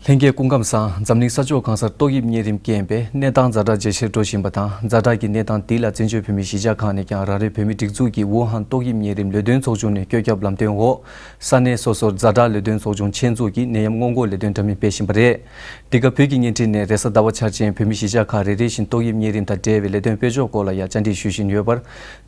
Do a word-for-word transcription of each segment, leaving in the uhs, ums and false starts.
ལྷན་རྒྱས་སྐུ་ཁམས་བཟང་། འཛམ་གླིང་ས་ཕྱོགས་གང་སར་ཏོག་དབྱིབས་གཉན་རིམས་རྐྱེན་པས་གནས་སྟངས་ཛ་དྲག་ཇེ་ཆེར་འགྲོ་བཞིན་པ་དང་། ཛ་དྲག་གི་གནས་སྟངས་འདི་ལ་བཙན་བྱོལ་བོད་མིའི་གཞིས་ཆགས་ཁག་ནས་ཀྱང་རང་རེའི་བོད་མིའི་སྒྲིག་འཛུགས་ཀྱི་ཝུ་ཧན་ཏོག་དབྱིབས་གཉན་རིམས་ལས་དོན་ཚོགས་ཆུང་ནས་བཀོད་ཁྱབ་ལམ་སྟོན་འོག་ས་གནས་སོ་སོར་ཛ་དྲག་ལས་དོན་ཚོགས་ཆུང་ཆེད་འཛུགས་ཀྱིས་ནད་ཡམས་སྔོན་འགོག་ལས་དོན་འདྲ་མིན་སྤེལ་བཞིན་པ་རེད། འདི་ག་བོད་ཀྱི་བརྙན་འཕྲིན་ནས་རེས་གཟའ་ཟླ་བ་འཆར་ཅན་བོད་མིའི་གཞིས་ཆགས་ཁག་རེ་རེ་བཞིན་ཏོག་དབྱིབས་གཉན་རིམས་དང་འབྲེལ་བའི་ལས་དོན་སྤེལ་ཕྱོགས་སྐོར་ལ་ཡང་བཅར་འདྲི་ཞུ་བཞིན་ཡོད་པར།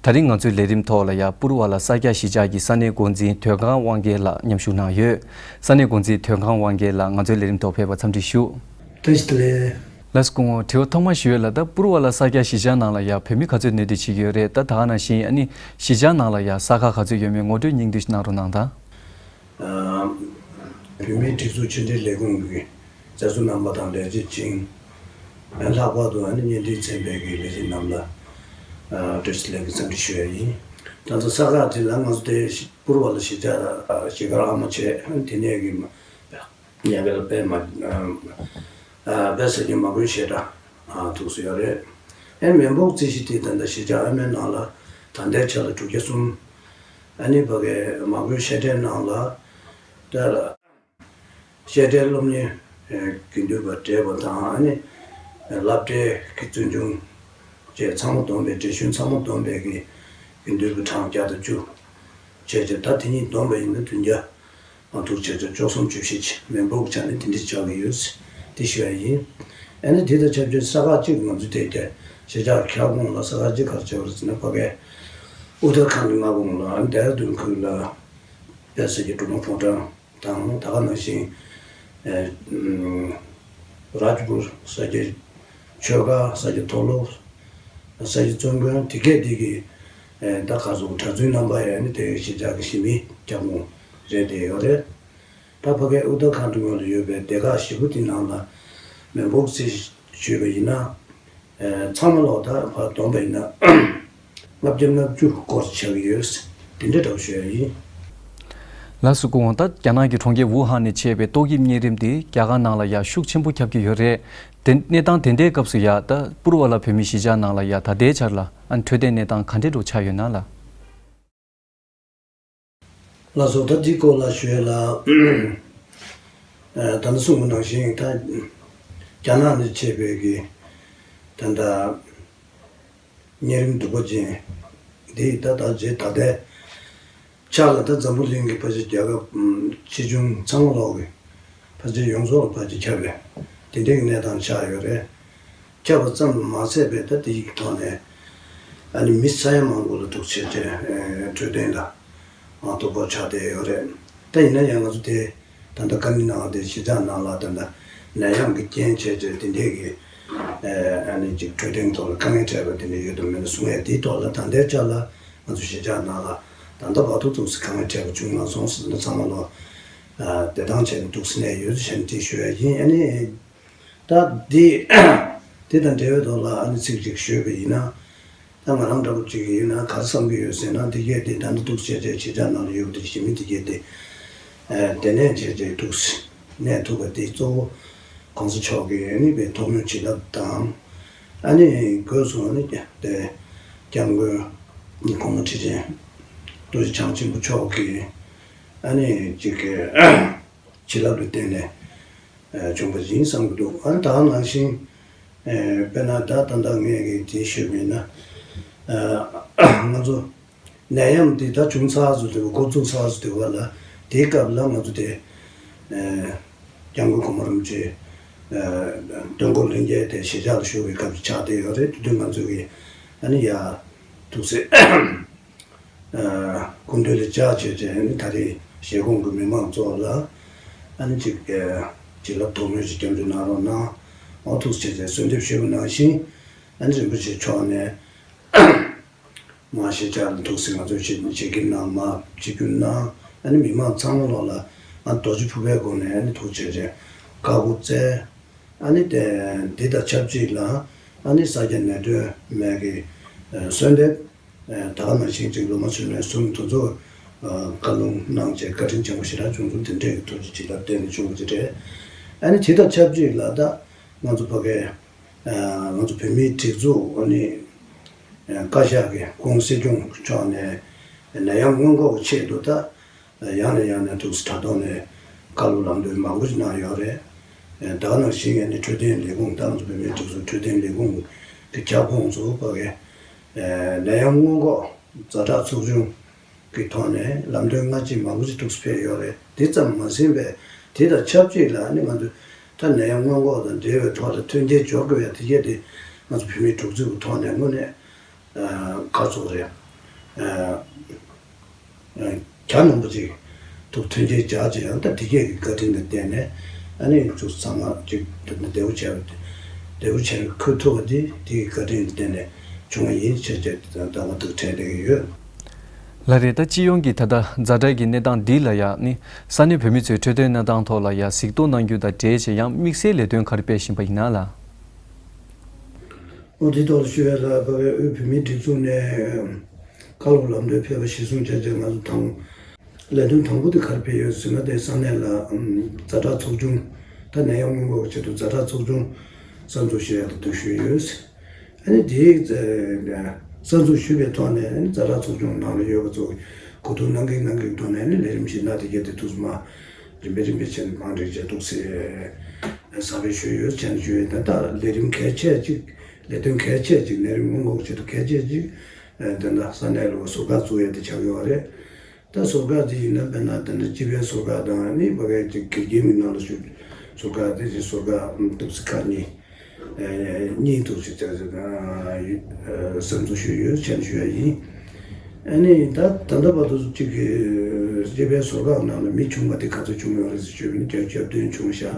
ད་རིང་ང་ཚོའི་ལས་རིམ་ཐོག་ལ་ཡང་པུར་བ་ལ་ས་སྐྱ་གཞིས་ཆགས་ཀྱི་ས་གནས་འགོ་འཛིན་དོན་ཁང་དབང་རྒྱལ་ལགས་མཉམ་ཞུགས་གནང་ཡོད། ས་གནས་འགོ་འཛིན་དོན་ཁང་དབང་རྒྱལ་ལགས་ང་ཚོའི་ལས་རིམ་ཐོག་ཕེབས་པར་འཚམས་འདྲི་ཞུ། བཀྲ་ཤིས་བདེ་ལེགས། ལགས་སོ་སྐུ་ངོ། དྲི་བ་ཐོག་མ་ཞུ་ཡས་ལ། ད་པུར་བ་ལ་ས་སྐྱ་གཞིས་ཆགས་ནང་ལ་ཡང་བོད་མི་ག་ཚོད་གནས་སྡོད་བྱེད་ཀྱི་ཡོད་རེད། ད་ད་ག་ནང་བཞིན་ཨ་ནི་གཞིས་ཆགས་ནང་ལ་ཡང་ས་ཁག་ག་ཚོད་ཡོད་མེད་ངོ་སྤྲོད་སྙིང་བསྡུས་ཤིག་གནང་རོགས་གནང་དང་། ཨ། བོད་མིའི་སྒྲིག་འཛུགས་ཕྱི་འབྲེལ་ལས་ཁུངས་ཀྱི་མཛད་གཙོ་རྣམ་པ་དང་ལས་བྱེད་ཅིང་། ལྷག་པར་དུ་ཨ་ནི་བརྙན་འཕྲིན་ཚན་པའི་གི་ལས་བྱེད་རྣམས་ལ་ཨ་བཀྲ་ཤིས་བདེ་ལེགས་ཀྱི་འཚམས་འདྲི་ཞུ་ཡ་ཡིན། ད་ལྟ་ས་ཁག་དེ་ལ་ང་ཚོ་དེ་པུར་བ་ལ་གཞིས་ཆགས་གཞིས་སྒར་ཨ་མ་བྱས། ཨ་ནི་དེ་ནས་ཀྱི་མ་ཉེ་བའི་ལ་དཔེ་མ་ཨ་དཔེ་ཟེར་གྱི་མ་དགོས་ཞེ་དྲག་ཨ་ཐུགས་སུ་ཡོད་རེད། ཨེ་མེན་པོག་རྩི་གཞི་དེ་ད་ལྟ་གཞིས་ཆགས་ཨ་མའི་ནང་ལ་ད་ལྟའི་ཆ་ལ་དྲུག་བརྒྱ་གསུམ། ཨ་ནི་ཕ་གའི་མ་དགོས་བཤད་གྲྭའི་ནང་ལ་ད་ལ་བཤད་གྲྭའི་སློབ་གཉེར་དགེ་འདུན་པ་བགྲེས་པ་དང་། ཨ་ནི་སློབ་གྲྭའི་གི་བཙུན་ཆུང་བཅས་ཚང་མ་བསྡོམས་པའི་བགྲེས་གཞོན་ཚང་མ་བསྡོམས་པའི་གི་དགེ་འདུན་པ་གྲངས་བརྒྱ་དང་བཅུ་བྱས་བྱས། ད་དེ་གཉིས་བསྡོམས་པ་ཡིན་ན་བདུན་བརྒྱ། ང་ཐུག་བྱས་བྱས་བཅུ་གསུམ་བཅུ་བཞི་བྱས། མེན་པོག་ཆ་ནས་དེ་འདྲ་ཆགས་ཀྱི་ཡོད། དེ་ཞུ་ཡ་ཡིན། ཨ་ནི་དེ་དང་ཆབས་ཅིག་ས་ཁག་གཅིག་ང་ཚོ་དེ་ག་གཞིས་ཆགས་ཁྱབ་ཁོངས་ལ་ས་ཁག་གཅིག་ག་རེ་བྱས་པ་རེད་ཟེར་ན། ཕ་གའི་ཨུ་ཏར་ཁཱན་མངའ་ཁོངས་ལ་ཨ་ནི་ལྡེ་ར་ལྡུན་ཁུལ་ལ་དཔེ་ཟེར་གྱི་སྒྲོལ་མ་ཕོ་བྲང་དང་། ད་ག་ནང་བཞིན་ཨེ་རཱཇ་པུར་ས་སྐྱ་ཆོས་སྒར་ས་སྐྱ་མཐོ་སློབ། ས་སྐྱ་བཙུན་དགོན་དེ་གས་དེ་གི་ཨེ་ད་ག་ཚོད་གྲྭ་བཙུན་རྣམ་པ་ཡང་ནི་དེ་གཞིས་ཆགས་ཀྱི་གཞིས་མི་རྒྱབ་ངོ་རེད་དེ་ཡོད་རེད། ད་ཕ་གའི་ཨུ་ཏར་ཁཱན་ངོས་ལ་ཡོད་པའི་སྡེ་ཁག་བཞི་པོ་དེ་ནང་ལ་མེན་པོག་རྩི་ཞུས་པ་ཡིན་ན། ཨེ་ཚང་མ་ལོག་ད་ཕར་བསྡོམས་པ་ཡིན་ན་ལྔ་བརྒྱ་ལྔ་བཅུ་སྐོར་ཆགས་ཀྱི་ཡོད། དེ་འདྲ་འདྲ་པོ་ཞུ་ཡ་ཡིན། ལགས་སོ་སྐུ་ངོ། ད་རྒྱ་ནག་གི་གྲོང་ཁྱེར་ཝུ་ཧན་ནས་མཆེད་པའི་ཏོག་དབྱིབས་གཉན་རིམས་དེ་རྒྱ་གར་ནང་ལ་ཡང་ཤུགས་ཆེན་པོ་ཁྱབ་ཀྱི་ཡོད་རེད། དེ་གནས་སྟངས་དེ་འདྲའི་སྐབས་སུ་ཡང་ད་པུར་བ་ལ་བོད་མི་གཞིས་ཆགས་ནང་ལ་ཡང་ད་ལྟའི་ཆར་ལ་ཨ་འཕྲོད་བསྟེན་གནས་སྟངས་ག་འདྲའི་འདྲ་པོ་ཆགས་ཡོད་ན་ལགས། ལགས་སོ། ད་འདི་སྐོར་ལ་ཞུ་ཡ་ལ། ཨ་ད་ནི་གསུངས་པ་ནང་བཞིན་ད་རྒྱ་ནག་ནས་མཆེད་པའི་གི་ད་ལྟ་གཉན་རིམས་གདུག་པ་ཅན་འདི་ད་ད་རྗེས་ད་ལྟའི་ཆ་ལ་ད་འཛམ་བུ་གླིང་གི་ཕལ་ཆེར་རྒྱལ་ཁབ་ཆེ་ཆུང་ཚང་མ་ལོག་གི་ཕལ་ཆེར་ཡོངས་རྫོགས་ལ་ཕལ་ཆེར་ཁྱབ་པའི་དེ་འདྲའི་གི་གནས་སྟངས་ཆགས་ཡོད་རེད། ཁྱབ་པ་ཙམ་མ་ཟད་པའི་ད་དེ་ཡི་ཐོག་ནས་ཨ་ནི་མི་ས་ཡ་མང་པོ་ལ་ཐུག་བྱས་བྱས་འཕྲོད་བསྟེན་ལ་ཨ་སྡུག་པོ་ཆགས་བསྡད་ཡོད་རེད། ད་ཡིན་ན་ཡང་ང་ཚོ་དེ་ད་ལྟ་བཀའ་འདྲི་གནང་བ་དེ་གཞིས་ཆགས་ནང་ལ་ད་ལྟ་ནད་ཡམས་ཀྱི་རྐྱེན་བྱས་བྱས་དེ་འདྲས་ཀྱི་ཨ་ནི་ཅིག་འཕྲོད་བསྟེན་ཐོག་ལ་དཀའ་ངལ་འཕྲད་པ་དེ་འདྲ་ཡོད་དམ་མེད་ན་གསུང་ཡས་དེའི་ཐོག་ལ་ད་ལྟའི་ཆ་ལ་ང་ཚོ་གཞིས་ཆགས་ནང་ལ་ད་ལྟ་བར་དུ་ཐུག་སེ་དཀའ་ངལ་འཕྲད་པ་བྱུང་མ་སོང་ཟེར་ན་ཚང་མ་ལོ་ཨ་བདེ་ཐང་བྱས་ནས་ཐུག་སེ་གནས་ཡོད་ཟེར་ནས་དེ་ཞུ་ཡ་ཡིན། ཨ་ནི། ད་འདི་དེ་དང་འབྲེལ་བའི་ཐོག་ལ་ཨ་ནི་ཚིག་གཅིག་ཞུས་པ་ཡིན་ན། ད་ང་རང་འདྲ་པོ་ཅིག་ཡིན་ན་ག་རེ་བསམ་གྱི་ཡོད་ཟེར་ན། འདི་གས་དེ་ད་ནི་ཐུག་བྱས་བྱས་གཞིས་ཆགས་ནང་ལ་ཡོད་པ་དེ་གཞིས་མི་འདི་གས་དེ་ཨ་དེ་ནས་བྱས་བྱས་ཐུག་གནས་ཐུབ་པ་དེ་གཙོ་བོ་གོང་ས་མཆོག་གིས་ཨ་ནི་དཔེ་ཐོག་མའི་བྱིན་རླབས་དང་། ཨ་ནི་སྒོས་སུ་ཨ་ནི་དེ་སྐྱབས་མགོན་གོང་མ་ཁྲི་ཆེན་རྡོ་རྗེ་འཆང་ཆེན་པོ་མཆོག་གིས་ཨ་ནི་ཅིག་གི་བྱིན་རླབས་ལ་བརྟེན་ནས། ཨ་བྱུང་བ་ཡིན་བསམ་གྱི་འདུག་ཨ་ནི་ད་ག་ནང་བཞིན་ཨ་དཔེར་ན་ད་ད་ལྟ་ངས་ཀྱིས་དེ་ཞུས་པ་ཡིན་ན། ཨ་ང་ཚོ་ནད་ཡམས་འདི་ད་བྱུང་ཚར་ཚོ་དེ་འགོ་བཙུགས་ཚར་ཚོ་དེ་བ་ལ་དེའི་སྐབས་ལ་ང་ཚོ་དེ་ཨ་སྐྱབས་མགོན་གོང་མ་རིན་པོ་ཆེ་ཨ་སྟོན་འཁོར་ལྷན་རྒྱས་དེ་གཞིས་ཆགས་ལ་བཞུགས་པའི་སྐབས་སུ་ཆགས་བསྡད་ཡོད་རེད། དེ་དུས་ང་ཚོ་གིས་ཨ་ནི་ཡ་ཐུགས་སྲས། ཨ་སྐུ་མདུན་ལ་བཅར་བྱས་བྱས་ཨ་ནི་ད་རེས་བཞེད་དགོངས་ཀྱི་མི་མང་ཚོ་ལ་ཨ་ནི་ཅིག་ཨ་བྱིན་རླབས་ཐོགས་མེད་ཅིག་སྐྱབས་འཇུག་གནང་རོགས་གནང་། འོ་ཐུགས་རྗེ་ཆེ་གསོལ་འདེབས་ཞུས་པ་ནང་བཞིན་ཨ་ནི་རིན་པོ་ཆེ་མཆོག་ནས་མ་གཞིས་ཆགས་ལ་ཐུགས་སྲས་ང་ཚོའི་ཆེད་ཆེད་ཀྱི་གནང་མ་ཆིབས་བསྒྱུར་གནང་། ཨ་ནི་མི་མང་ཚང་མ་ལོག་ལ་ཨ་རྡོ་རྗེ་ཕུར་པའི་སྒོ་ནས་ཨ་ནི་ཐུགས་རྗེ་ཆེ་བཀའ་བསྒོ་སྩལ། ཨ་ནི་དེ་འདི་དང་ཆབས་ཅིག་ལ་ཨ་ནི་ས་སྐྱ་ནད་གདོན་མའི་གི་གསོལ་འདེབས། ད་ག་ནང་བཞིན་ཅིག་ལོ་མ་ཆུ་ནས་གསུམ་དུ་ཚོ་བཀའ་ལུང་གནང་བྱས་བཀའ་དྲིན་ཆེན་པོ་ཞེ་དྲག་བྱུང་སོང་། དེ་འདྲའི་གི་ཐུགས་རྗེ་ཆེ་ལ་བརྟེན་ནས་བྱུང་བ་ཅིག་རེད། ཨ་ནི་དེ་དང་ཆབས་ཅིག་ལ་ད་ང་ཚོ་ཕ་གའི་ང་ཚོ་བོད་མིའི་སྒྲིག་འཛུགས་ཨ་ནི་བཀའ་ཤག་གི་ཁོང་སྲིད་སྐྱོང་མཆོག་ནས་ནད་ཡམས་སྔོན་འགོག་གི་ཆེད་དུ་ད་ཡང་ནས་ཡང་ནས་ཐུགས་སུ་དྲག་ཐོག་ནས་བཀའ་སློབ་ལམ་སྟོན་མང་པོ་ཞིག་གནང་ཡོད་རེད། ད་ག་ནང་བཞིན་ངས་ནི་འཕྲོད་བསྟེན་ལས་ཁུངས་དང་བོད་མིའི་སྒྲིག་འཛུགས་འཕྲོད་བསྟེན་ལས་ཁུངས་ཀྱི་ཁྱབ་ཁོངས་སུ་ཕ་གི་ནད་ཡམས་སྔོན་འགོག་ཛ་དྲག་ཚོགས་ཆུང་གི་ཐོག་ནས་ལམ་སྟོན་སྔ་ཕྱི་མང་པོ་ཞིག་ཐུགས་སུ་ཕེབས་ཡོད་རེད། དེ་ཙམ་མ་ཟད་པའི་དེ་དང་ཆབས་ཅིག་ལ་ནི་ང་ཚོས་ད་ནད་ཡམས་སྔོན་འགོག་དང་འབྲེལ་བའི་ཐོག་ལ་མཐུན་རྐྱེན་སྦྱོར་དགོས་ཡ་དེ་གས་དེ་ང་ཚོ་བོད་མིའི་སྒྲིག་འཛུགས་ཀྱི་ཐོག་ནས་དངོས་གནས་ཁ་ཚུགས་རེད། གྱ་ནོམ་པོ་ཅིག་ཐུགས་མཐུན་རྐྱེན་སྦྱར་ཅིག་ཡང་ད་དེ་གས་ཀྱི་བཀའ་དྲིན་ལ་བརྟེན་ནས་ཨ་ནི་ཚོ་ཚང་མ་ཅིག་བདེ་པོ་བྱས་བདེ་པོ་བྱས་ཁུར་ཐུབ་པ་དེ་དེ་གི་བཀའ་དྲིན་ལ་བརྟེན་ནས་བྱུང་བ་ཡིན་ཞེས་བྱས་ད་མ་ཐུག་དྲན་བསྡད་ཀྱི་ཡོད། ལགས་རེད། ད་སྤྱི་ཡོངས་ཀྱི་ད་ལྟ་ཛ་དྲག་གི་གནས་སྟངས་འདི་ལ་ཡང་ནི་ས་གནས་བོད་མི་ཚོའི་འཕྲོད་བསྟེན་གནས་སྟངས་ཐོག་ལ་ཡང་གཟིགས་རྟོག་གནང་རྒྱུ་དང་འབྲེལ་བྱས་ཡང་དམིགས་བསལ་ལས་དོན་ག་རེ་སྤེལ་བཞིན་པ་ཡིན་ན་ལགས། ཨོ་དེ་ཐོག་ལ་ཞུ་ཡ་ལ་བོད་པའི་དབུས་བོད་མིའི་སྒྲིག་འཛུགས་ནས་བཀའ་སློབ་ལམ་སྟོན་ཕེབས་པ་གཞིར་བཟུང་བྱས་རྗེས་ང་ཚོ་དང་ལས་དོན་དང་པོ་དེ་ག་རེ་སྤེལ་ཡོད་ཟེར་ན། དེ་ས་གནས་ལ་ཛ་དྲག་ཚོགས་ཆུང་ད་ནད་ཡམས་སྔོན་འགོག་གི་ཆེད་དུ་ཛ་དྲག་ཚོགས་ཆུང་གསར་འཛུགས་བྱེད་ཡ་དེ་འདུག་ཞུས་ཡོད། ཨ་ནི་དེའི་གསར་འཛུགས་ཞུས་པའི་ཐོག་ནས་ཨ་ནི་ཛ་དྲག་ཚོགས་ཆུང་ནང་ལ་ཡོད་པ་ཚོ་གོ་བསྡུར་གནང་གིན་གནང་གིན་ཐོག་ནས་ཨ་ནི་ལས་རིམ་བཞི་ལྔ་དེ་གས་དེ་ཐུགས་སུ་མ་རིམ་པས་རིམ་པས་བྱས་ནས་མང་དྲགས་བྱས་འདུག་ཟེར་གསར་པའི་ཞུས་ཡོད། བྱས་ནས་ཞུས་ཡོད། ད་ལྟ་ལས་རིམ་གལ་ཆེ་གཅིག་ལས་དོན་གལ་ཆེ་གཅིག་ལས་རིམ་སྔོན་འགོག་ཆེད་དུ་གལ་ཆེ་གཅིག་དེ་འདྲ་ས་གནས་ལ་ཟུར་བཀག་བཙུགས་ཡས་དེ་ཆགས་ཡོད་རེད། ད་ཟུར་བཀག་དེ་ཡིན་ན་དཔེར་ན་དེ་འདྲ་སྤྱི་པའི་ཟུར་བཀག་དང་ནི་ཕ་གའི་གཅིག་དགེ་རྒན་མི་ནང་ལ་ཞུགས་ཟུར་བཀག་དེ་བཞིན་ཟུར་བཀག་ཐུགས་སུ་ཁག་གཉིས་གཉིས་ཐུགས་སུ་ཆགས་ཟེར་གསར་འཛུགས་ཞུས་ཡོད། བྱས་ནས་ཞུ་ཡ་ཡིན། ཨ་ནི་ད་ད་ལྟ་བར་དུ་གཅིག་སྤྱི་པའི་ཟུར་བཀག་ནང་ལ་མི་བྱུང་བ་དེ་ག་ཚོད་བྱུང་ཡོད་རེད་ཟེར་ཞུས་པ་ཡིན་ན་བརྒྱ་བརྒྱད་བདུན་བྱུང་ཤག་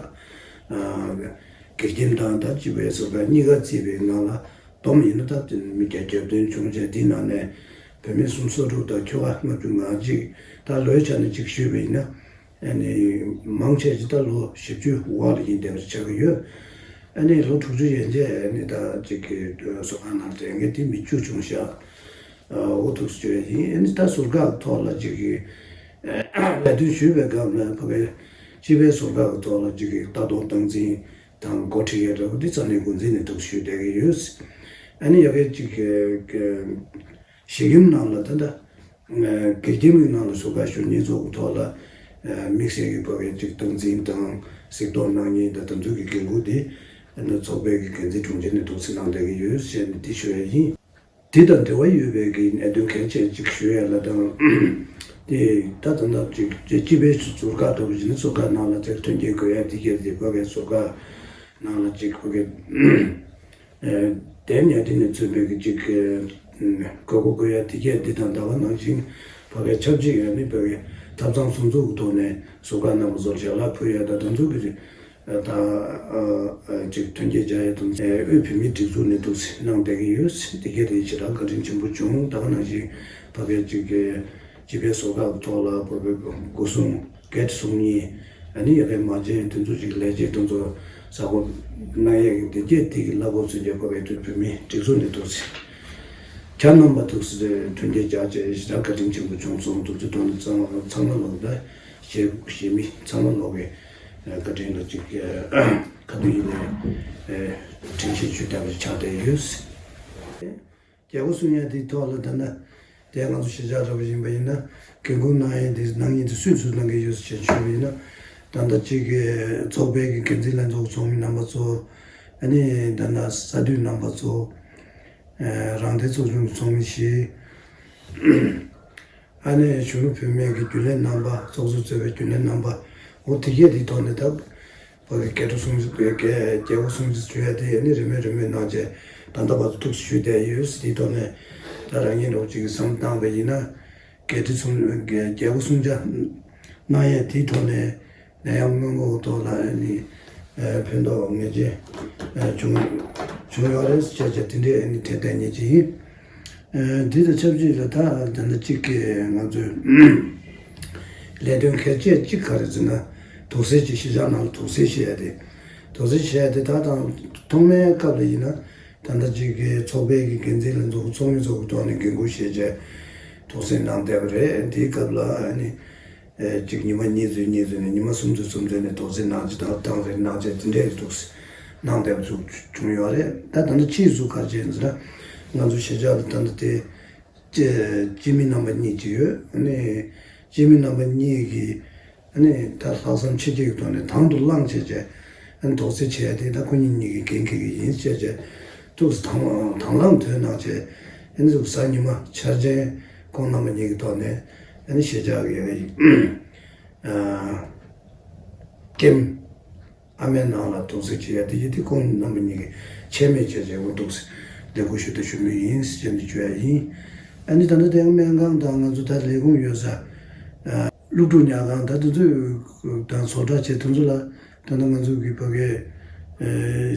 དགེ་རྒན་དང་ད་སྤྱི་པའི་ཟུར་བཀག་གཉིས་ཀ་བརྩིས་པའི་ནང་ལ། བསྡོམས་ཡིན་ན་ད་དེ་མི་བརྒྱ་བརྒྱད་བདུན་བྱུང་བྱས་དེའི་ནང་ནས་བོད་མི་སུམ་ཅུ་སོ་དྲུག་དང་ཁྱོ་ག་ལྔ་བཅུ་ང་གཅིག་ད་ལོའི་ཆ་ནས་གཅིག་ཞུས་པ་ཡིན་ན་ཨ་ནི་མང་ཆེ་ཅིག་ད་ལོ་བཞི་བཅུ་བར་ལ་ཡིན་བསྡད་པ་ཆགས་ཀྱི་ཡོད། ཨ་ནི་ལོ་དྲུག་ཅུ་ཡན་ཆད་ཨ་ནི་ད་གཅིག་གི་ཟུར་བཀག་ནང་བསྡད་མཁན་དེ་མི་བཅུ་བྱུང་ཤག་འོ་ཐུགས་སུ་ཆུད་ཡིན། ཨ་ནི་ད་ཟུར་བཀག་ཐོག་ལ་གཅིག་གི་ལས་དོན་ཞུས་པའི་སྐབས་ལ་ཕ་གའི་སྤྱི་པའི་ཟུར་བཀག་གི་ཐོག་ལ་གཅིག་གི་ལྟ་རྟོག་སྟངས་འཛིན། དང་འགོ་ཁྲིད་ཡས་འདྲ་པོ་འདི་རྩ་ནས་འགོ་འཛིན་ནས་འདུག་ཞུས་བསྡད་ཀྱི་ཡོད། ཨ་ནི་ཡ་གི་གཅིག་གི་གི་གཞི་རིམ་ནང་ལ་ད་ལྟ་དགེ་རྒན་མི་ནང་ལ་ཟུར་བཀག་ཞུ་མཁན་ཚོ་གི་ཐོག་ལ་དམིགས་བསལ་གྱི་བོད་པའི་གཅིག་སྟངས་འཛིན་དང་གཟིགས་རྟོག་གནང་མཁན་དང་དེ་ཚོ་གི་འགན་འཁུར་དེ་ཨ་ནི་ཚོགས་པའི་གི་འགན་འཛིན་དྲུང་ཆེ་ནས་འདུག་སེ་གནང་བསྡད་ཀྱི་ཡོད་ཞེས་ནས་འདི་ཞུ་ཡ་ཡིན། དེ་དང་འབྲེལ་བ་ཡོད་པའི་གི་གནད་དོན་གལ་ཆེ་གཅིག་ཞུ་ཡ་ལ་དང་། དེ་ད་ད་ལྟ་གཅིག་སྤྱི་པའི་ཟུར་བཀག་འདྲ་པོ་ཞིག་ནི་ཟུར་བཀག་ནང་ལ་དེར་མཐུན་རྐྱེན་དགོས་ཡ་དེ་གས་དེ་ཕ་གའི་ཟུར་བཀག་ནང་ལ་གཅིག་ཕ་གའི་དེབ་ཉལ་ཁྲི་ནས་མཚོན་པའི་གི་གཅིག་གི་དགོས་མཁོ་དགོས་ཡ་དེ་གས་དེ་དང་ད་ག་ནང་བཞིན་ཕ་གའི་ཆབས་ཅིག་ཡ་ནི་ཕ་གའི་ཐབ་ཚང་སུམ་ཚོགས་ཀྱི་ཐོག་ནས་ཟུར་བཀག་རྣམ་པ་ཚོར་ཞལ་ལག་ཕུལ་ཡ་དང་དེ་ཚོ་གི་ད་ཅིག་མཐུན་རྐྱེན་སྦྱར་ཡ་དང་དབུས་བོད་མིའི་སྒྲིག་འཛུགས་ནས་འདུག་སེ་གནང་བསྡད་ཀྱི་ཡོད། དེ་གས་དེ་ཞེ་དྲག་བཀའ་དྲིན་ཆེན་པོ་བྱུང་། ད་ག་ནང་བཞིན་ཕ་གའི་ཅིག་གི་སྤྱི་པའི་ཟུར་བཀག་ཐོག་ལ་བོད་པའི་སྒོ་སྲུང་གེ་ཊི་སྲུང་མཁན་ཨ་ནི་ཡ་གའི་མ་བྱན་དེ་ཚོ་ཅིག་ལས་བྱེད་དེ་ཚོ་གཟའ་འཁོར་གནང་ཡས་ཀྱི་དེ་གས་དེ་གི་གླ་ཕོགས་ཚུན་ཆད་ཕ་གའི་དབུས་བོད་མིའི་སྒྲིག་འཛུགས་ནས་འདུག་སེ་གྱ་ནོམ་པ་འདུག་སེ་མཐུན་རྐྱེན་སྦྱར་བྱས་ཞེ་དྲག་བཀའ་དྲིན་ཆེན་པོ་བྱུང་སོང་འདུག་སེ་དོན་ཚང་མ་ཚང་མ་ལོག་ད། གཞིས་གཞིས་མི་ཚང་མ་ལོག་གི་བཀའ་དྲིན་ལ་ཅིག་ཁ་ཐུག་ཡིན་ནས་དྲིན་ཆེ་ཞུ་ཐབས་ཆགས་བསྡད་ཡོད། རྒྱལ་པོ་གསུང་ཡ་དེའི་ཐོག་ལ་ད་ནི་དེ་ང་ཚོ་གཞིས་ཆགས་འདྲ་པོ་ཡིན་པ་ཡིན་ན་འགན་ཁུར་གནང་ཡ་དེ་གནང་ཡིན་དེ་སུས་སུས་གནང་གི་ཡོད་ཟེར་ཞུས་པ་ཡིན་ན། ད་ལྟ་གཅིག་གི་ཚོགས་པའི་གི་འགན་འཛིན་ལྷན་ཚོགས་ཚོགས་མི་རྣམ་པ་ཚོ། ཨ་ནི་ད་ལྟ་ས་འཐུས་རྣམ་པ་ཚོ། རང་བདེན་ཚོགས་ཆུང་གི་ཚོགས་མི་བཞི། ཨ་ནི་གཞོན་ནུ་བུད་མེད་ཀྱི་རྒྱུན་ལས་རྣམ་པ། ཚོགས་གཙོ་གཙོས་པའི་རྒྱུན་ལས་རྣམ་པ། འོ་དེ་གས་དེའི་ཐོག་ནས་ད་བོད་ཀྱི་སྐད་སྒྲོག་སྲུང་བརྩི་རྒྱལ་སྒོ་སྲུང་བརྩི་ཞུ་ཡ་དེ་ཨ་ནི་རིན་མེད་རིན་མེད་གནང་བྱས་ད་ལྟ་བར་དུ་ཐུགས་སུ་ཆུད་བསྡད་ཡོད། དེའི་ཐོག་ནས་ད་རང་ཉིད་འདྲ་བོ་ཅིག་གི་བསམ་བློ་བཏང་བ་ཡིན་ན་སྐད་སྒྲོག་སྲུང་རྒྱལ་སྒོ་སྲུང་བྱ་གནང་ཡ་དེའི་ཐོག་ནས། ནད་ཡམས་སྔོན་འགོག་ཐོག་ལ་ཨ་ནི་ཕན་ཐོགས་ངེས་ཅན་བྱུང་བྱུང་ཡོད་རེད་ཅེས་བྱས་དེ་འདྲའི་ཨ་ནི་ཐད་གཏན་ཉེས་ཅན་ཡིན། འདི་དང་ཆབས་ཅིག་ལ་ད་ད་ནི་གཅིག་གི་ང་ཚོའི་ལས་དོན་གལ་ཆེ་གཅིག་ག་རེ་ཟེར་ན་དུག་སེལ་གྱི་གཞིས་ཆགས་ནང་ལ་དུག་སེལ་བྱེད་ཡ་དེ་དུག་སེལ་བྱེད་ཡ་དེ་ད་དང་ཐོག་མའི་སྐབས་ལ་ཡིན་ན་ད་ལྟ་གཅིག་གི་ཚོགས་པའི་གི་འགན་འཛིན་ལྷན་ཚོགས་ཚོགས་མི་ཚོ་གི་ཐོག་ནས་འགན་འཁུར་བཞེས་བྱས་དུག་སེལ་གནང་བསྡད་པ་རེད། དེའི་སྐབས་ལ་ཨ་ནི། གཅིག་ཉི་མ་གཉིས་ཚོད་གཉིས་ཚོད་ནས་ཉི་མ་སུམ་ཚོད་སུམ་ཚོད་ནས་དུག་སེལ་གནང་བྱས་དང་ཐེངས་རེ་གནང་བྱས་དེ་འདྲའི་དུག་སེལ་གནང་བསྡད་པ་ཚོ་བྱུང་ཡོད་རེད། ད་ད་ནི་ཕྱིས་སུ་ག་རེ་བྱས་ཟེར་ན་ང་ཚོ་གཞིས་ཆགས་ལ་ད་ལྟ་དེ་སྤྱི་སྤྱི་མི་རྣམ་པ་གཉིས་ཅིག་ཡོད། ཨ་ནི་སྤྱི་མི་རྣམ་པ་གཉིས་ཀྱིས་ཨ་ནི་ད་ལྷག་བསམ་ཆེ་བསྐྱེད་ཀྱི་ཐོག་ནས་དང་དུ་བླངས་བྱས་བྱས་ ཨ་ནི་དོགས་སེལ་བྱས་ཏེ་ད་ཁོ་གཉིས་གཉིས་ཀྱི་འགན་འཁྱེར་གྱི་ཡིན་ཅེས་བྱས། ཐུགས་སུ་དང་དང་བླངས་དོན་གནང་བྱས། ཨ་ནི་ཐུགས་གཟའ་ཉི་མ་འཆར་ཅན་ཁོང་རྣམ་པ་གཉིས་ཀྱི་ཐོག་ནས་ཨ་ནི་ཤེས་བྱ་གི་ཨ་ཀེམ་ཨ་མའི་ནང་ལ་དོགས་སེལ་བྱེད་ཡ་དེ་ཡིན་ཏེ། ཁོང་རྣམ་པ་གཉིས་ཀྱི་ཆད་མེད་བྱས་བྱས་འོ་འདུག་སེ་ལས་འགུལ་ཞུ་དང་ཞུ་མུས་ཡིན་ཟེར་ནས་བརྗོད་ཡ་ཡིན། ཨ་ནི་ད་ལྟ་དེ་སྨན་ཁང་དང་ང་ཚོ་ད་ལས་ཁུངས་ཡོད་ས། སློབ་ཕྲུག་ཉལ་ཁང་ད་དེ་ཚོ་དང་བཟོ་གྲྭ་བྱས་དེ་ཚོ་ལ་ད་ལྟ་ང་ཚོ་གི་ཕ་གའི་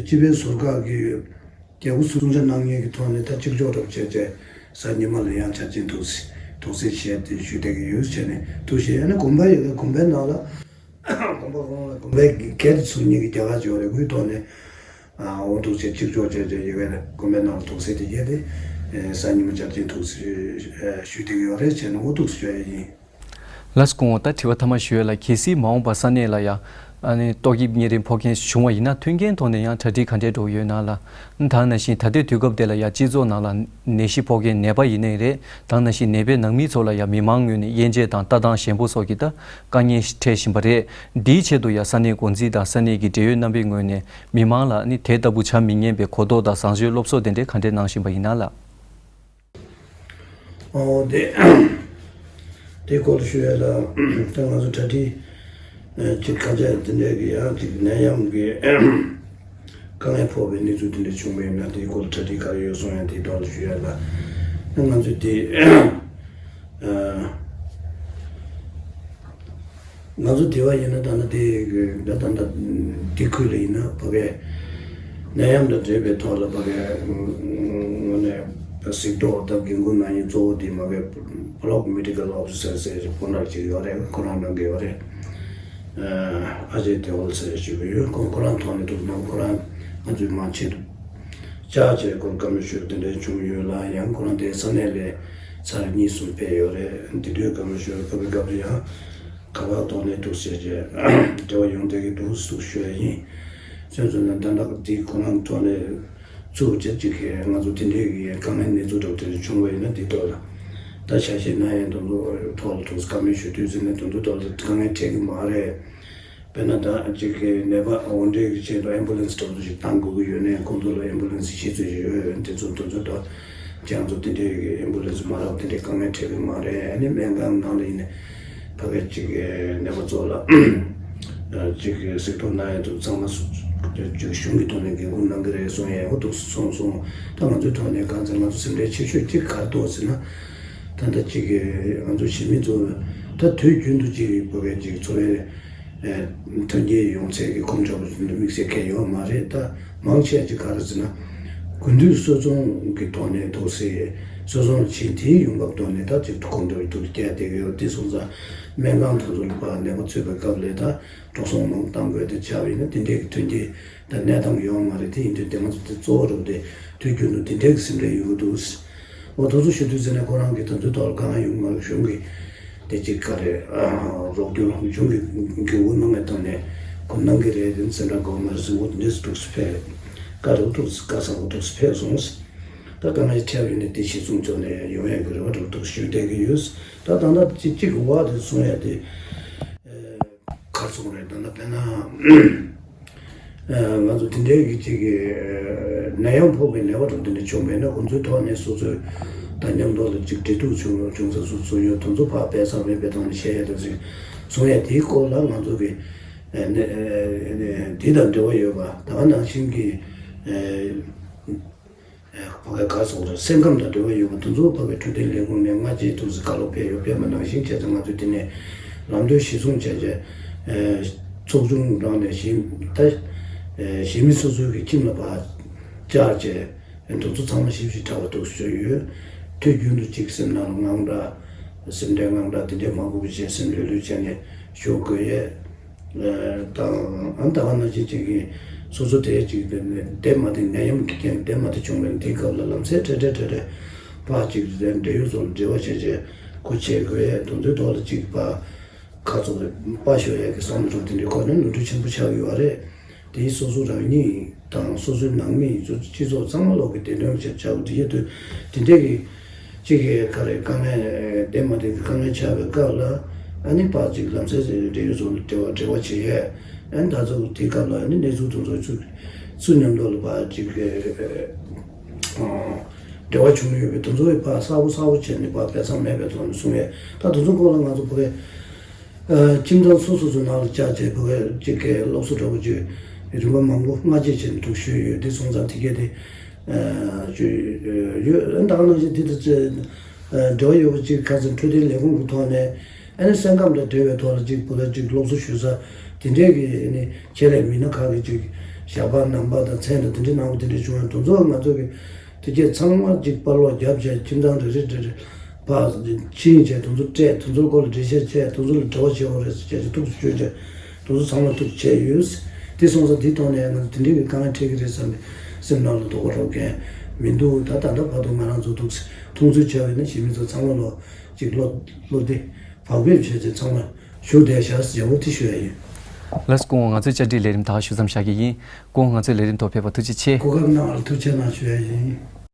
སྤྱི་པའི་ཟུར་བཀག་གི་རྒྱལ་སྒོ་སྲུང་བྱ་གནང་མཁན་གྱི་ཐོག་ནས་ད་གཅིག་ལྕོགས་འདྲ་པོ་བྱས་བྱས་གཟའ་ཉི་མ་ལ་ཡང་འཆར་ཅན་ཐུགས་སེ་ཐུགས་སེ་བྱས་ཏེ་ཞུ་བསྡད་ཀྱི་ཡོད་བྱས་ནས་ཐུགས་བཞེས། ཨ་ནི་དགོན་པ་ཡོད་ཀྱི་དགོན་པའི་ནང་ལ་དགོན་པ་ཁོང་ལ་དགོན་པའི་སྒེར་དུ་ཚུགས་མཁན་གྱི་རྒྱ་གར་ཇོ་རེ་དགུའི་ཐོག་ནས་འོ་འདུག་བྱས་གཅིག་ལྕོགས་བྱས་བྱས་ཡོད་པའི་དགོན་པའི་ནང་ལ་ཐུགས་སེ་དེ་བྱས་ཏེ་གཟའ་ཉི་མ་འཆར་ཅན་ཐུགས་སེ་ཞུ་བསྡད་ཀྱི་ཡོད་རེད་བྱས་ནས་འོ་འདུག་སེ་ཞུ་ཡ་ཡིན། ལགས་སོ། སྐུ་ངོ། ད་དྲི་བ་ཐ་མ་ཞུ་ཡས་ལ། གལ་སྲིད་མ་འོངས་པ་ས་གནས་ལ་ཡ་ཨ་ནི་ཏོག་དབྱིབས་གཉན་རིམས་ཕོག་མཁན་བྱུང་བ་ཡིན་ན་མཐུན་རྐྱེན་ཐོག་ནས་ཡང་གྲ་སྒྲིག་ག་འདྲས་འགྲོ་གི་ཡོད་ན་ལ། ད་ནང་བཞིན་ད་ལྟའི་དུས་སྐབས་དེ་ལ་ཡ་སྤྱི་ཚོགས་ནང་ལ་ནད་གཞི་ཕོག་མཁན་ནད་པ་ཡིན་ནའི་རེད། ད་ནང་བཞིན་ནད་པའི་ནང་མི་ཚོ་ལ་ཡ་མི་མང་ངོས་ནས་དབྱེ་འབྱེད་དང་ལྟ་སྟངས་ཞན་པོ་སོགས་ཀྱི་ད་དཀའ་ངལ་འཕྲད་བཞིན་པ་རེད། འདིའི་ཆེད་དུ་ཡ་ས་གནས་འགོ་འཛིན་དང་ས་གནས་ཀྱི་འབྲེལ་ཡོད་རྣམ་པའི་ངོས་ནས་མི་མང་ལ་ནི་དེ་ལྟ་བུ་བྱ་མི་ཉན་པའི་གོ་རྟོགས་དང་བཟང་སྤྱོད་སློབ་གསོ་དེ་འདྲས་ག་འདྲས་གནང་བཞིན་པ་ཡིན་ན་ལ། ཨོ་དེ། དེ་སྐོར་ཞུ་ཡ་ལ་ད་ང་ཚོ་གྲ་སྒྲིག་ཅིག་ཁ་ཆད་དེ་འདྲས་ཀྱི་ཡང་ཅིག་ནད་ཡམས་ཀྱི་དཀའ་ངལ་ཕོག་པའི་གནས་ཚུལ་དེ་འདྲས་བྱུང་བ་ཡིན་ན་དེའི་སྐོར་གྲ་སྒྲིག་ག་རེ་ཡོད་སོང་ཡང་དེའི་ཐོག་ལ་ཞུ་ཡ་ལ། ད་ང་ཚོ་དེ་ང་ཚོ་དེ་བ་ཡིན་ན་ད་ནི་དེ་ད་ད་ད་དེ་ཁུལ་ལ་ཡིན་ན་ཕ་གའི་ནད་ཡམས་དང་འབྲེལ་བའི་ཐོག་ལ་ཕ་གའི་ངོས་ནས་གཟིགས་རྟོག་དང་འགན་འཁུར་གནང་མཁན་གཙོ་བོ་དེ་ཕ་གའི་Block Medical Officer ཟེར་ཞིག་དཔོན་རབས་ཅིག་ཡོད་རེད། ཁོ་རང་གནང་གི་ཡོད་རེད། ཨ་ཅེ་དེ་འོལ་ཟེར་ཞིག་ཡོད། ཁོ་ཁོ་རང་ཐོག་ནས་འདུག་ན་ཁོ་རང་ང་ཚོའི་མང་ཆེད་དུ་བཅར་བྱས་སྐོར་བཀའ་མོལ་ཞུས་དེ་འདྲའི་བྱུང་ཡོད་ལ། ཡང་ཁོ་རང་དེ་ས་གནས་ལ་ཚར་གཉིས་གསུམ་ཕེབས་ཡོད་རེད། དེ་དུས་བཀའ་མོལ་ཞུས་སྐབས་སྐབས་དུ་ཡང་། ག་པར་ཐོག་ནས་འདུག་ཟེར་བྱས་འབྲེལ་བ་ཡོང་བསྡད་ཀྱི་འདུག་ཟེར་ཞུ་ཡ་ཡིན། སོ་སོ་ནས་ད་ལྟ་འདི་ཁོ་རང་ཐོག་ནས་ཚུར་བྱས་ཅིག་གིས་ང་ཚོ་དེ་འདྲའི་གི་དཀའ་ངལ་གནས་ཚུལ་འདྲ་བོ་དེ་འདྲ་བྱུང་བ་ཡིན་ན་འདི་ཐོག་ལ་ད་ཆ་ཤས་ན་ཡང་དེ་ཚོ་ཐོག་ལ་ཐུགས་བཀའ་མོལ་ཞུ་དུས་ཟེར་ནས་དེ་ཚོ་ཐོག་ལ་དཀའ་ངལ་འཕྲད་ཀྱི་མ་རེད། དཔེར་ན་ད་ཅིག་གི་ནད་པ་འོ་འདྲའི་གི་ཆེད་དུ་ཨེམ་བུ་ལན་སི་འདྲ་བོ་ཞིག་བཏང་དགོས་ཀྱི་ཡོད་ནའི་ཁོང་ཚོ་ལ་ཨེམ་བུ་ལན་སི་ཤེས་ཚོད་ཞིག་ཡོད་ཡོད་དེ་ཚོ་དེ་ཚོ་ད་ཁྱེད་ཚོ་དེ་འདྲའི་གི་ཨེམ་བུ་ལན་སི་མ་རག་དེ་འདྲའི་དཀའ་ངལ་འཕྲད་ཀྱི་མ་རེད། ཨ་ནི་སྨན་ཁང་ནང་ལ་ཡིན་ནའི། ཕ་གི་གཅིག་གི་ནད་པ་ཚོ་ལ་གཅིག་གི་གཟིགས་རྟོག་གནང་ཡ་དུ་ཚང་མ་སུ་གཅིག་གཞུང་གི་ཐོག་ནས་འགན་འཁུར་གནང་གི་རེད་གསུང་ཡ་འོ་འདུག་སོང་སོང་། ད་ང་ཚོའི་ཐོག་ནས་གང་ཚེ་ང་ཚོ་སེམས་ཁྲལ་ཆེ་ཤོས་གཅིག་ག་རེ་འདུག་ཟེར་ན། ད་ལྟ་གཅིག་གི་ང་ཚོ་གཞིས་མི་ཚོ་ད་དུས་རྒྱུན་དུ་གཅིག་གི་ཕ་གི་གཅིག་འཚོ་བའི་ཐོན་སྐྱེད་ཡོང་ཚད་ཀྱི་ཁོམ་ཆག་པོ་དམིགས་བསལ་གང་ཡོད་མ་རེད། ད་མང་ཆེ་གཅིག་ག་རེ་ཟེར་ན། དགུན་དུས་གསོ་ཚོང་གི་ཐོག་ནས་འདུག་སེ་གསོ་ཚོང་བྱེད་དེའི་ཡོང་འབབ་ཐོག་ནས་ད་ཅིག་ཁོང་ཚོའི་ཐུགས་སྐྱེལ་བསྡད་ཀྱི་ཡོད། དེ་སོང་ཙང་སྨན་ཁང་དེ་ཚོ་ལ་ཕར་ནད་པ་ཚུད་པའི་སྐབས་ལ་ད་འགྲོ་སོང་མང་བཏང་དགོས་དེ་ཆགས་པ་ཡིན་ན་དེ་འདྲའི་གི་ཐོན་སྐྱེད་ད་གནས་སྟངས་ཡོད་མ་རེད། དེ་ཡིན་དུས་དེ་ང་ཚོ་དེ་གཙོ་བོ་རུ་དེ་དུས་རྒྱུན་དུ་དེ་འདྲའི་གི་སེམས་ཁྲལ་ཡོང་གི་འདུག་འོ་དེ་ཚོ་ཞུ་དུས་ཟེར་ནས་ཁོ་རང་གི་དེ་ཚོའི་ཐོག་ལ་དཀའ་ངལ་ཡོང་མ་རེད། གཞུང་གི་དེ་གཅིག་ག་རེ་རོགས་སྐྱོར་གཞུང་གི་འགན་འཁུར་གནང་བའི་ཐོག་ནས་ཁོ་གནང་གི་རེད། དེ་ནི་སེམས་ཁྲལ་དགོས་མ་རེད་ཟེར། འོ་དེ་འདྲས་འདུག་སེ་ཕེབས། བཀའ་རེ་འདུག་སེ་བཀའ་ཚང་པོ་འདུག་སེ་ཕེབས་སོང་། ད་དཀའ་ངལ་འཕྲད་ཡོད་ནས་དེ་གཞི་བཟུང་བྱས་ནས་ཡོང་ཡ་གི་རེ་བ་འདྲ་པོ་འདུག་ཞུ་བསྡད་ཀྱི་ཡོད། ད་ད་ལྟ་གཅིག་གཅིག་བ་དེ་གསུང་ཡ་དེ་གར་སོང་རེད། ད་ལྟ་དཔེར་ན་ང་ཚོ་དེ་འདྲའི་གི་གཅིག་གི་ནད་ཡམས་ཕོག་པའི་ནད་པ་འདྲ་པོ་དེ་འདྲ་བྱུང་བས་ན་ཁོང་ཚོའི་ཐོག་ནས་སོ་སོའི་ད་མཉམ་དུ་ལ་གཅིག་འབྲེལ་གཏུག་བྱུང་བྱུང་ས་སོ་སོ་ཡོད་དེ་ཚོ་ཕར་སྤེལ་ས་མེད་པའི་ཐོག་ནས་བཤད་ཡ་དེ་ཚོ་གསུང་ཡ་དེའི་སྐོར་ལ་ང་ཚོ་གི་འདི་དང་འབྲེལ་བ་ཡོད་པ་ད་ག་ནང་བཞིན་གྱི་ཕ་གི་ག་སོང་རེད། སེམས་ཁམས་དང་འབྲེལ་བ་ཡོད་པ་དེ་ཚོ་ཕ་གི་འཕྲོད་བསྟེན་ལས་ཁུངས་ནས་སྔ་རྗེས་དུས་སུ་བཀའ་སློབ་ཕེབས་ཡོད། ཕེབས་པ་ནང་བཞིན་བྱས་ཙང་ང་ཚོས་དེ་ནས་ལམ་སྟོན་གཞི་བཟུང་བྱས་རྗེས་ཚོགས་ཆུང་རང་ནས་གཞིས་ད་གཞིས་མི་སོ་སོའི་གི་ཁྱིམ་ལ་ཕར་བཅར་བྱས། དེ་ཚོ་ཚང་མ་ཞིབ་ཞིབ་ཕྲ་བ་འདུག་སེ་ཡོད། དུས་རྒྱུན་དུ་གཅིག་སེམས་ནང་ལ་དངངས་སྐྲག་སེམས་ཁྲལ་དངངས་སྐྲག་དེ་འདྲས་མ་དགོས་པ་བྱས་སེམས་ལྷོད་ལྷོད་བྱས་ནས་བཞུགས་དགོས་ཡས་དང་། ཨ་ནི་ད་ག་ནང་བཞིན་གཅིག་གིས་སོ་སོ་དེ་གཅིག་དེ་ནས་བསྡད་མ་བསྡད་ནད་ཡམས་ཀྱི་རྐྱེན་བསྡད་མ་བསྡད་བྱུང་བའི་དེའི་སྐབས་ལ་ལམ་སེང་འཕྲལ་འཕྲལ་འཕྲལ་འཕྲལ་ཕར་གཅིག་དེ་འབྲེལ་ཡོད་ཚོ་ལ་འབྲེལ་བ་བྱས་བྱས་སྒོ་ཕྱེ་དགོས་ཡས་དེ་ཚོའི་ཐོག་ལ་གཅིག་ཕར་ཁ་ཚུགས་པ་ཤོར་ཡས་ཀྱི་བསམ་བློ་དེ་འདྲའི་སྐོར་ནས་ནོར་འཁྲུལ་ཆེན་པོ་ཆགས་ཡོད་རེད། དེ་སོ་སོ་རང་ཉིད་དང་སོ་སོའི་ནང་མི་ཡིན་ཚུལ་སྤྱི་ཚོགས་ཚང་མ་ལོག་གི་བདེ་དོན་ཆེད་བྱ་དགོས་དེ་ཡོད་དུས་དེ་འདྲས་ཀྱི་གཅིག་གི་ག་རེ་དཀའ་ངལ་བདེ་མ་བདེ་གི་དཀའ་ངལ་ཆགས་པའི་སྐབས་ལ་ ཨ་ནི་ཕར་ཅིག་ལམ་སེང་འབྲེལ་ཡོད་ཚོ་ལ་འབྲེལ་བ་འབྲེལ་བ་བྱེད་ཡས། ཨ་ནི་ད་ཚོ་དེའི་སྐབས་ལ་ཨ་ནི་གནས་ཚུལ་དེ་ཚོ་ཚུར་ཚུར་མཉམ་དུ་ལ་ཕར་ཅིག་འབྲེལ་བ་བྱུང་ཡོད་པའི་དེ་ཚོ་ཕར་གསལ་པོ་གསལ་པོ་བྱས་ནས་ཕར་སྦས་མཚམས་མེད་པའི་ཐོག་ནས་གསུང་ཡས། ད་དེ་ཚོ་སྐོར་ལ་ང་ཚོ་བོད་པའི་ཁྱིམ་ཚང་སོ་སོ་ཚོ་ནང་ལ་བཅར་བྱས་བོད་པའི་ཅིག་གི་སློབ་གསོ་འདྲ་པོ་ཅིག་རིམ་པ་མང་པོ་སྔ་རྗེས་བྱས་ནས་འདུག་ཞུས་ཡོད། དེ་སོང་ཙང་དེ་གས་དེ་ཞུས་ཡོད། ད་ག་ནང་བཞིན་དེ་དང་བཅས་འབྲེལ་བ་ཡོད་པ་ཅིག་ཁ་སང་འཕྲོད་བསྟེན་ལས་ཁུངས་ཀྱི་ཐོག་ནས་ཨ་ནི་སེམས་ཁམས་དང་འབྲེལ་བའི་ཐོག་ལ་ཅིག་བུ་ལ་ཅིག་སློབ་གསོ་ཞུ་ས་དེ་འདྲས་ཀྱི་ཨ་ནི་ཆེད་ལས་མི་སྣ་ཁག་གིས་ཅིག་ཞལ་པར་ནང་པར་དང་མཚན་དང་དེ་འདྲས་གནང་བ་དེ་འདྲས་བྱུང་བ་དེ་ཚོ་ང་ཚོ་གི་དེ་གས་ཚང་མ་ཅིག་པར་སློག་བརྒྱབ་བྱས་ཁྱིམ་ཚང་རེ་རེ་རེ་རེ་ཕར་ཕྱིན་བྱས་དེ་ཚོ་སྤྲད། དེ་ཚོའི་སྐོར་ལ་འགྲེལ་བཤད་བྱས། དེ་ཚོ་ལ་འབྲེལ་བ་བྱེད་དགོས་རེད་ཟེར་བྱས་ཅིག་ཐུགས་སུ་ཆུད་བྱས་དེ་ཚོ་ཚང་མ་ཐུགས་བྱས་ཡོད། དེ་སོང་ཙང་དེའི་ཐོག་ནས་ང་ཚོ་དེ་འདྲའི་གི་དཀའ་ངལ་འཕྲད་ཀྱི་རེད་བསམ་པའི་སེམས་ནང་ལ་དོགས་པ་རོགས་མཁན་མི་འདུག་ད་ད་ལྟ་བར་དུ་ང་རང་ཚོ་འདུག་མཐོང་ཚུལ་བྱས་པ་ཡིན་ན་གཞིས་མི་ཚོ་ཚང་མ་ལོ་ཅིག་བློ་བློ་བདེ་བག་ཕེབས་བྱས་ཏེ་ཚང་མ་བཞུགས་བསྡད་བཞག་ཟེར་བོ་དེ་ཞུ་ཡ་ཡིན། ལགས་སོ། སྐུ་ངོ། ང་ཚོའི་བཅར་འདྲིའི་ལས་རིམ་ད་ག་ཞུ་མཚམས་བཞག་གི་ཡིན། སྐུ་ངོ་ང་ཚོའི་ལས་རིམ་ཐོག་ཕེབས་པར་ཐུགས་རྗེ་ཆེ། གོ་སྐབས་གནང་བར་ཐུགས་རྗེ་གནང་ཞུ་ཡ་ཡིན།